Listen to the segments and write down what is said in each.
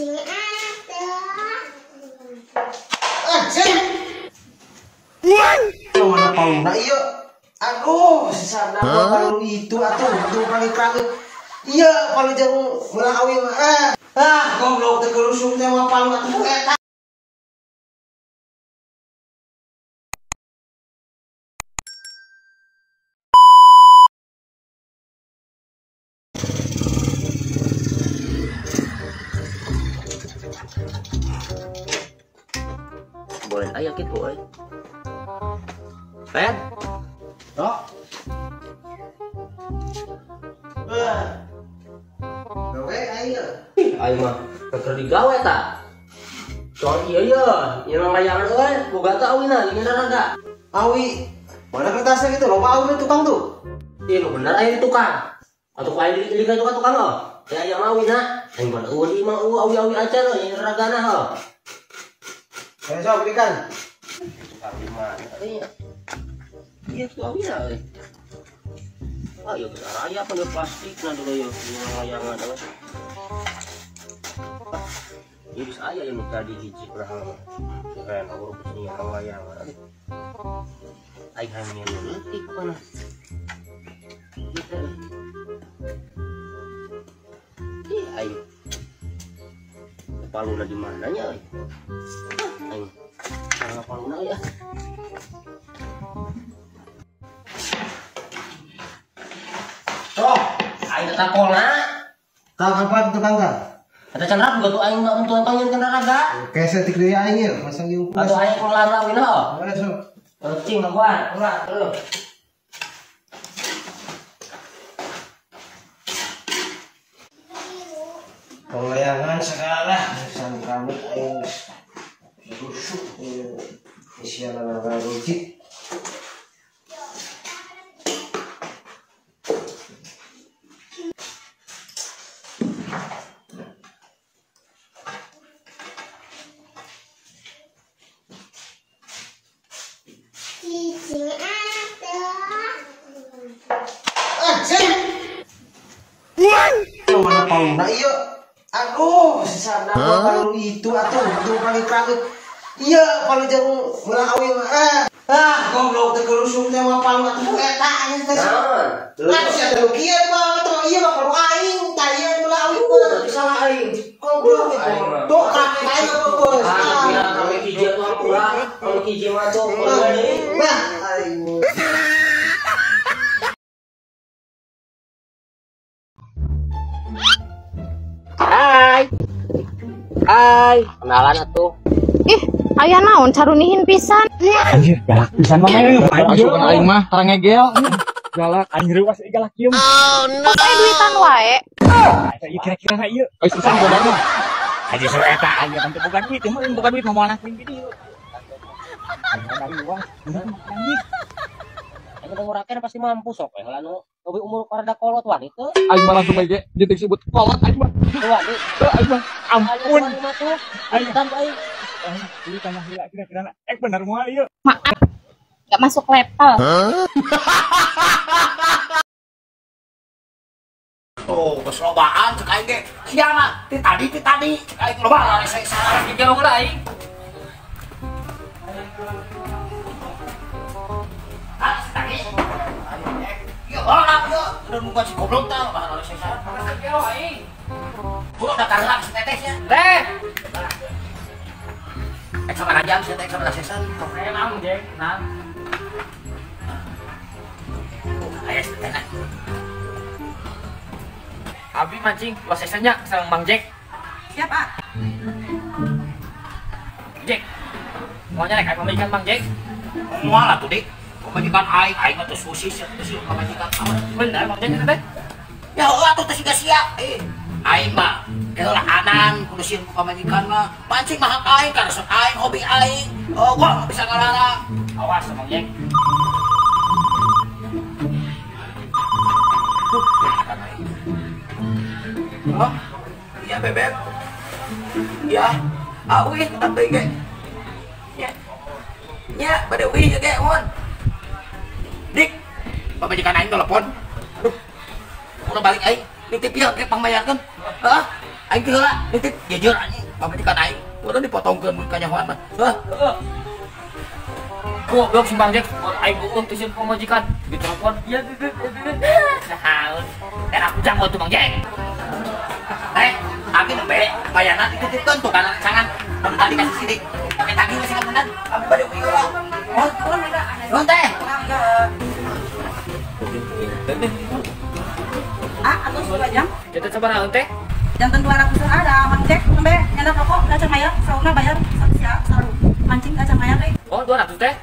Cicing atuh. Anjing. Mana pauna ieu? Aduh, sisana palu itu atuh tuh paling keramik. Iya, palu jeung meunang awi mah. Ah, goblok teh gerusuk teh mah palu atuh eta. Boleh aya kitu euy. Pen. Tok. Gawe aing. Aing mah keur digawe ta. Soal ieu ye, ieu layangan euy, boga teh awina jeung raraga. Awi, mana kertasnya gitu, loba awi tukang tuh. Ieu nu bener aya di tukang. Atuh aing di tukang tukang heuh. Ya aya mah awina. Aing mah eueuh di imah eueuh awi-awi acan euy jeung raragana heuh. Ayo sok belikan. Awi mana euy? Ieu tuh awina euy. Ah, ya geus araya apa plastik na dulu ya, layangan euy. Ieu geus aya yang tadi hiji padahal mah. Keren urus nya layangan. Aing hayang leutik mana. Ieu teh. Ih, aing. Paluna di mananya euy? Aing. Mana paluna ya? Sok, aing teh takolna. Tah kapan tukang tah? Eta cenah boga tuh aing mah untung panggil kana raga. Oke, setik deui aing ieu, masang ieu. Atuh aing ulah wina heuh. Boleh sok. Cing kawan, ulah heuh. Layangan segala san keramik aing rusuk ieu isian rujit. Cicing atuh. Anjing. Mana pauna ieu? Aduh, sisana palu itu atuh tuh paling keramik. Iya, palu jeung meunang awi mah. Ah, goblok teh gerusuk teh mah palu atuh eta aing teh. Naon? Atuh sia teh kieu mah tuh ieu mah palu aing, tah ieu meunang awi mah. Berarti salah aing. Goblok itu. Tuh keramik aing bos. Ah, keramik hiji atuh hampura. Keramik hiji mah tuh deui. Nah, aing. Hai. Hai, kenalan atuh. Ih, aya naon carunihin pisan. Anjir, galak pisan mah aing. Asukan aing mah tarang ngegel. Galak anjir reuwas euy galak kieu. Oh no. Kos aya duitan wae. Eta ieu kira-kira na ieu. Euy susah boga mah. Haji suruh eta aing kan teu boga duit, mah boga duit mah moal nangkring di dieu. Aing ngurakeun pasti mampu sok we heula nu leuwih umur rada kolot wani teu. Aing mah langsung bae ge disebut kolot aing mah. Wani. Teu aing mah ampun. Aing aing. Ini tanya heula kira-kira bener moal ieu. Maaf. Gak masuk level. Oh, keslobaan cek aing ge. Sia mah ti tadi cek aing loba rese-rese di jero heula aing. Ah, si tadi. Ieu orang ieu udah nungguan si goblok tah loba rese-rese. Jero aing. Kudu datang lah si teteh sia. Teh. Ek sabaraha jam si teteh sabaraha sesan. Enam, Jek, enam. Aya si teteh. Abi mancing, dua sesennya sareng Mang Jack. Siap, ah. Jack. Maunya rek aing pamajikan Mang Jack. Moal atuh, Dik. Pamajikan aing, aing mah teu susi sia teu sieu pamajikan. Bener Mang Jack eta teh? Ya heuh atuh teh siga sia. Aing mah geura anan kudu sieun ku pamajikan mah. Mancing mah hak aing, karesep aing, hobi aing. Oh, gua bisa ngalarang. Awas Mang Jack. Oh, iya bebek. Iya, awi tapi ge. Nya. Nya, bade uih ge mun. Dik, pamajikan aing telepon. Aduh. Udah balik aing, nitip ieu ge pangbayarkeun. Heeh. Aing teh heula nitip jujur anjing pamajikan aing. Kudu dipotongkeun mun kanyahoan mah. Heuh. Goblok si Bang Jack, aing eueuh teh sieun pamajikan. Ditelepon, iya naon. Era kujang tuh Bang Jack. Eh, abi nembe bayarna dititipkeun tuh kana cangan. Mun tadi kasih sidik. Pakai tagih masih kamunan. Abi bade uih heula. Nuhun teh. Ah, atuh 2 jam. Janten sabaraha teh? Janten 200 ada Mang Jack nembe nyandak rokok ka can mayar, sauna bayar sia saru. Mancing ka can mayar euy. Oh, 200 teh.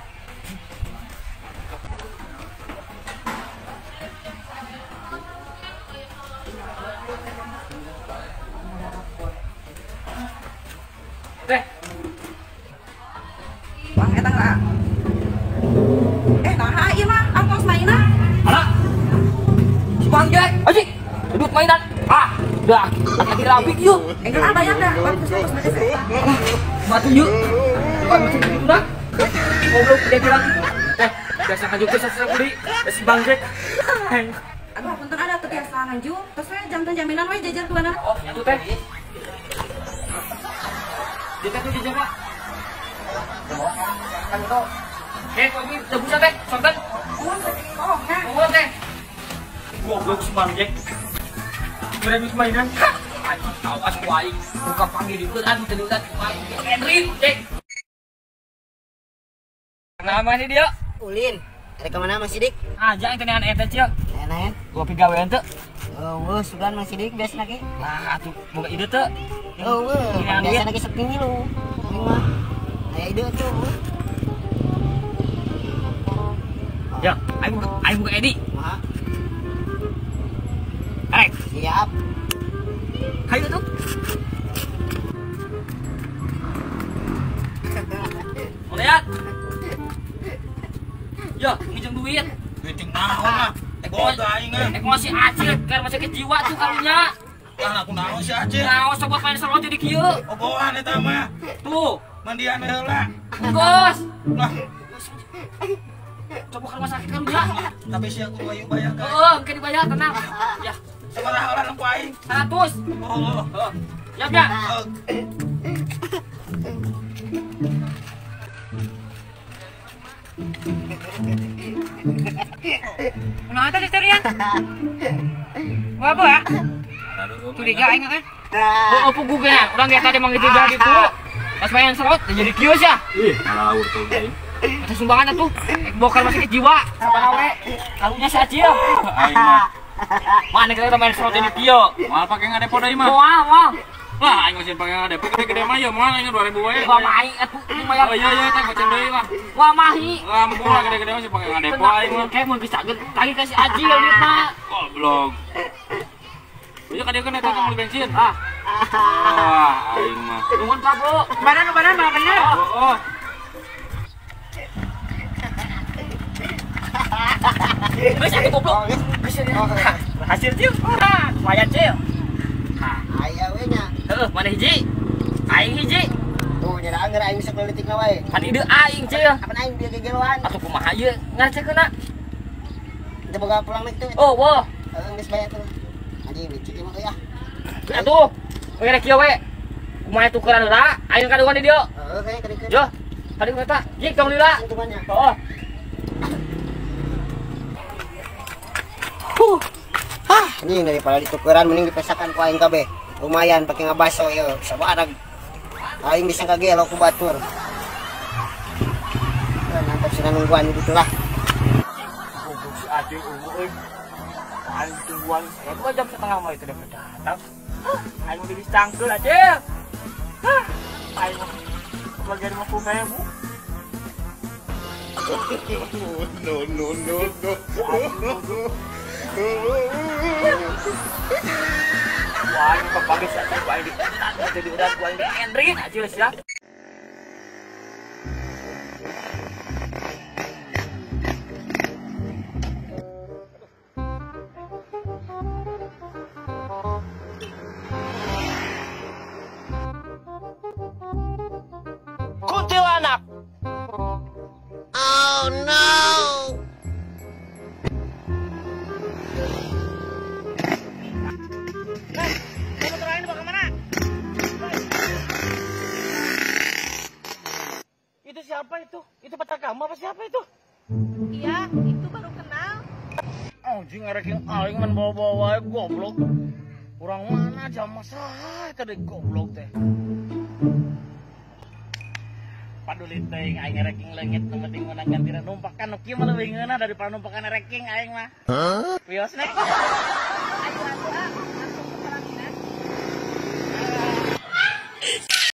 Teh. Bang eta lah. Eh, naha ieu mah angkos mainan. Alah. Si Bang Jack, anjing. Duduk mainan. Ah, dah. Lagi rapi ieu. Engke ah bayar dah. Bang terus terus beres. Batu yuk. Bukan masuk gitu dah. Goblok dia bilang. Teh, biasa ngajuk teh sastra beli. Si Bang Jack. Aduh, punten ada teu biasa nganjuk. Terus we janten jaminan we jajar ke mana? Oh, itu teh. Dia teh jajar, Pak. Eh, kopi tebusan teh, sonten. Nuhun teh. Goblok si Bang Jack. Berani mainan. Anjing awas ku aing. Buka panggil dieureun teu dieureun ku aing. Henry, Jack. Nama ini dia? Ulin. Ada kemana Mang Sidik? Aja yang tenean eta cia. Tenean. Gua pigawean teu. Eueuh, sugan Mang Sidik biasana ge. Lah atuh boga ide teu. Eueuh, biasana ge sepi ngilu. Aing mah aya ide tuh. Ya, aing buka Edi. Kumaha? Arek. Siap. Hayu tuh. Lihat. Ya, nginjem duit. Duit ting naon mah? Bodoh aing mah. Ek masih acil, kan masih ke jiwa tuh karunya. Lah aku naon si acil? Naon sok buat main slot jadi kieu. Obohan eta mah. Tuh, mandian heula. Bos. Lah. Coba ke rumah sakit karunya. Tapi si aku ayu bayar kan. Heeh, engke dibayar tenang. Ya. Sabaraha orang ku aing? 100. Oh. Heeh. Siap ya? Kunaon teh Rian? Wah, apa ya? Curiga aing kan? Oh, pugu ge. Urang ge tadi mang gitu jadi tuh. Pas main slot jadi kieu sia. Ih, ngawur tuh aing. Eta sumbangan atuh. Bokar masih ke jiwa. Sabaraha we? Karunya si Acil. Aing mah. Mana kita main slot jadi kieu. Moal pake ngadepo deui mah. Moal, moal. Lah aing masih pake ngadepo gede-gede mah ya moal aing 2000 wae. Wah, mah aing atuh lumayan. Oh iya iya teh goceng deui lah. Wah, mahi. Lah mun lah gede-gede masih pake ngadepo aing mah. Kayak mun bisa tagih ka si Acil duitna. Goblok. Iya ka dieu kan eta meuli bensin. Ah. Wah, aing mah. Nuhun Pak Bu. Badan mah bener. Heeh. Geus atuh goblok. Geus berhasil Cil. Lumayan Cil. Aya we nya. Heeh, mana hiji? Aing hiji. Tuh nyada anggar aing sok leutikna wae. Kan ide aing Cil. Kapan aing bieu gegeloan? Atuh kumaha ieu ngacekeunna? Teu boga pulang nek tuh. Oh, wah. Heeh, geus bayar tuh. Anjing licik mah euy ah. Atuh. Kira kieu we. Kumaha tukeran heula? Aing kaduan di dieu. Heeh, kayak kadikeun. Yo, kadikeun eta. Jik tong lila. Heeh. Hah, anjing daripada ditukeran mending dipesakan ku aing kabeh. Lumayan pake ngabaso ieu. Sabarang aing bisa kagelo ku batur. Nah, mantap sih nungguan gitu lah. Goblok si Acil ungu euy. Aing tungguan saya 2 jam setengah mah itu udah datang. Aing udah dicangkeul Acil. Hah, aing bagian 50.000. No no no no. Wah, ini pagi sih, gua ini jadi udah gua ini Endrin aja ya. Kuntilanak. Oh no. Itu siapa itu? Itu pacar kamu apa siapa itu? Iya, itu baru kenal. Anjing ngereking aing man bawa-bawa wae goblok. Urang mana jam saha eta deui goblok teh. Paduli teuing aing ngereking leungit nu penting meunang gantiran numpakan nu kieu mah leuwih ngeunah daripada numpakan ranking aing mah. Wios nih. Aduh, aduh, ah.